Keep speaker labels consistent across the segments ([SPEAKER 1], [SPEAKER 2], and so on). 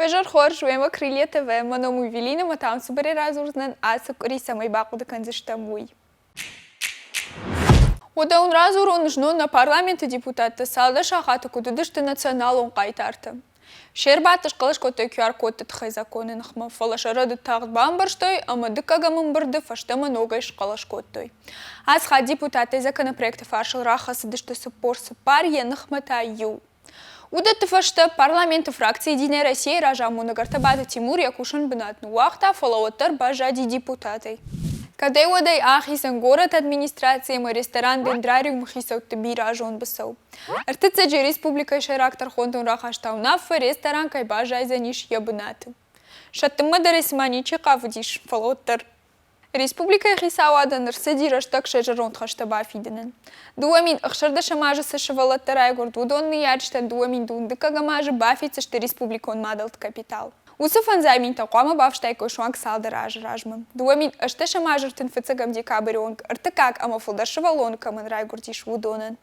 [SPEAKER 1] Уе хорз, уемӕ Крылья ТВ, мӕ ном у Эвелина, ӕмӕ та уын цыбырӕй радзурдзынӕн, ацы къуыри цӕмӕй бахъуыды кӕндзыстӕм, уый. Уӕдӕ уын радзурон, знон нӕ парламенты депутаттӕ цалдӕр сахаты куыд уыдысты националон хъайтартӕ. Се рбадты схъӕлӕс кодтой QR-кодты тыххӕй законы ныхмӕ, фӕлӕ сӕ рӕдыд тагъд бамбӕрстой ӕмӕ дыккӕгӕм ӕмбырды фӕстӕмӕ ногӕй схъӕлӕс кодтой. Ацы хатт депутаттӕ законопроекты фарсыл рахӕцыдысты 44, йӕ ныхмӕ та иу. Уыдӕтты фӕстӕ парламенты фракци «Единая Россия» разамонӕг Ӕртӕбаты Тимур йӕ кусӕн бынат ныууагъта, фӕлӕ уӕддӕр баззади депутатӕй. Кӕдӕй-уӕдӕй ахицӕн горӕты администраци ӕмӕ ресторан «Дендрариум»-ы хицӕутты бирӕазон быцӕу. Ӕртыццӕджы республикӕйы сӕйраг тӕрхондон рахаста уынаффӕ, ресторан кӕй баззайдзӕнис йӕ бынаты. Сӕттынмӕ дӕр ӕй цыма ничи хъавыдис, фӕлӕ уӕддӕр. Республикӕйы хицауадӕн ӕрцыди рӕстӕг сӕ зӕронд хӕстӕ бафидынӕн. 2016 азы цы сывӕллӕттӕ райгуырд, уыдон ныййарджытӕн 2012 азы бафиддзысты республикон мадӕлты капитал. Уыцы фӕндзай минтӕ хъуамӕ бафстаиккой суанг цалдӕр азы размӕ. 2018 азы 35 декабры онг ӕртыккаг ӕмӕ фылдӕр сывӕллоны кӕмӕн райгуырдис, уыдонӕн.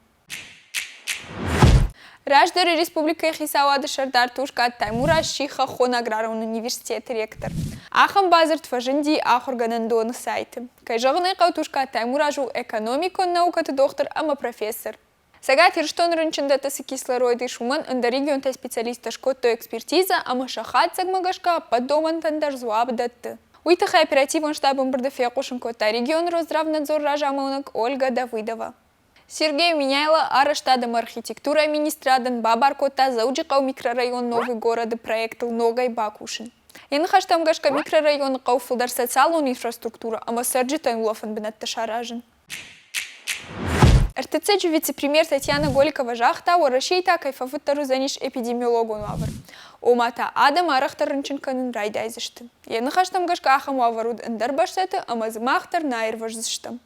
[SPEAKER 1] Раздӕры республикӕйы хицауады сӕрдар Тускъаты Таймураз сси Хӕххон аграрон университеты ректор. Ахӕм бадзырд фӕзынди ахуыргӕнӕндоны сайты. Кӕй зӕгъын ӕй хъӕуы, Тускъаты Таймураз у экономикон наукӕты дохтыр ӕмӕ профессор. Цӕгат Ирыстоны рынчындӕтты цы кислород ис, уымӕн ӕндӕр регионтӕй специалисттӕ скодтой экспертизӕ ӕмӕ сӕ хатдзӕгмӕ гӕсгӕ ӕппӕт домӕнтӕн дӕр дзуапп дӕтты. Уый тыххӕй оперативон штабы ӕмбырды фехъусын кодта регионы Росздравнадзоры разамонӕг Ольга Давыдова. Сергей Меняйло арӕзтад ӕмӕ архитектурӕйы министрадӕн бабар кодта Дзӕуджыхъӕуы микрорайон Новый город-ы проектыл ногӕй бакусын. Йӕ ныхӕстӕм гӕсгӕ микрорайоны хъӕуы фылдӕр социалон инфраструктурӕ ӕмӕ цӕрджытӕн улӕфӕн бынӕттӕ саразын. Ӕртыццӕджы вице-премьер Татьяна Голикова загъта, Уӕрӕсейы та кӕй фӕфыддӕр уыдзӕнис эпидемиологон уавӕр. Ома та адӕм арӕхдӕр рынчын кӕнын райдайдзысты. Йӕ ныхӕстӕм гӕсгӕ ахӕм уавӕр уыд ӕндӕр бӕстӕты ӕмӕ дзы мах дӕр нӕ аирвӕздзыстӕм.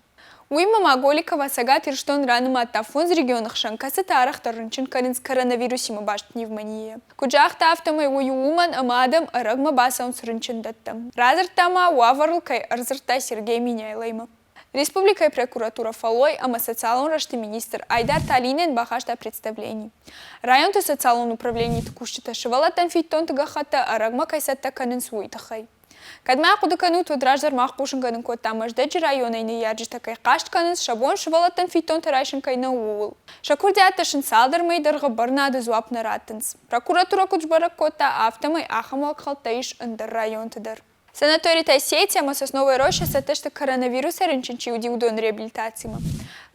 [SPEAKER 1] Уыимӕ ма Голикова Цӕгат Ирыстон ранымадта фондз регионы хсӕн, кӕцытӕ арӕхдӕр рынчын кӕнынц коронавирусимӕ баст пневмонийӕ. Куыд загъта, афтӕмӕй уый у уымӕн, ӕмӕ адӕм ӕрӕгмӕ бацӕуынц рынчындӕттӕм. Радзырдта ма, уавӕрыл кӕй ӕрдзырдта Сергей Меняйлоимӕ. Республикӕйы прокуратурӕ фӕллой ӕмӕ социалон рӕзты министр Айдар Талинӕн бахаста представлени. Районты социалон управлениты кусджытӕ сывӕллӕттӕн фиддонты гӕххӕттӕ ӕрӕгмӕ кӕй цӕттӕ кӕнынц, уый тыххӕй. Кӕд ма ахъуыды кӕнут, уӕд раздӕр мах хъусын кӕнын кодтам, Мӕздӕджы районӕй ныййарджытӕ кӕй хъаст кӕнынц, сӕ бон сывӕллӕттӕн фиддонтӕ райсын кӕй нӕу, ууыл. Сӕ куырдиӕттӕ сын цалдӕр мӕйы дӕргъы бӕрнады дзуапп нӕ раттынц. Прокуратурӕ куыд сбӕрӕг кодта, афтӕмӕй ахӕм уагхӕлдтӕ ис ӕндӕр районты дӕр. Санаторитӕ Осетия ӕмӕ Сосновая роща цӕттӕ сты коронавирусӕй рынчын чи уыди, уыдоны реабилитацимӕ.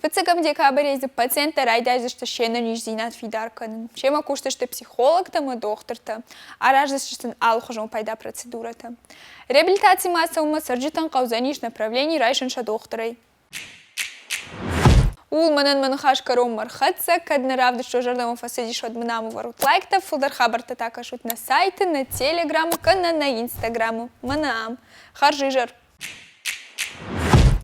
[SPEAKER 1] Фыццӕгӕм декабрӕй дзы пациенттӕ райдайдзысты се нӕниздзинад фидар кӕнын. Семӕ кусдзысты психологтӕ ӕмӕ дохтыртӕ. Араздзысты сын алыхуызон пайда процедурӕтӕ. Реабилитацимӕ ацӕуынмӕ цӕрджытӕн хъӕудзӕнис направлени райсын сӕ дохтырӕй. Ууыл мӕнӕн мӕ ныхас кӕронмӕ ӕрхӕццӕ, кӕд нӕ равдыст уӕ зӕрдӕмӕ фӕцыдис, уӕд мын ам ӕвӕрут лайктӕ, фылдӕр хабӕрттӕ та кӕсут нӕ сайты, нӕ телеграмы кӕнӕ нӕ инстаграмы. Мӕнӕ ам. Хӕрзизӕр!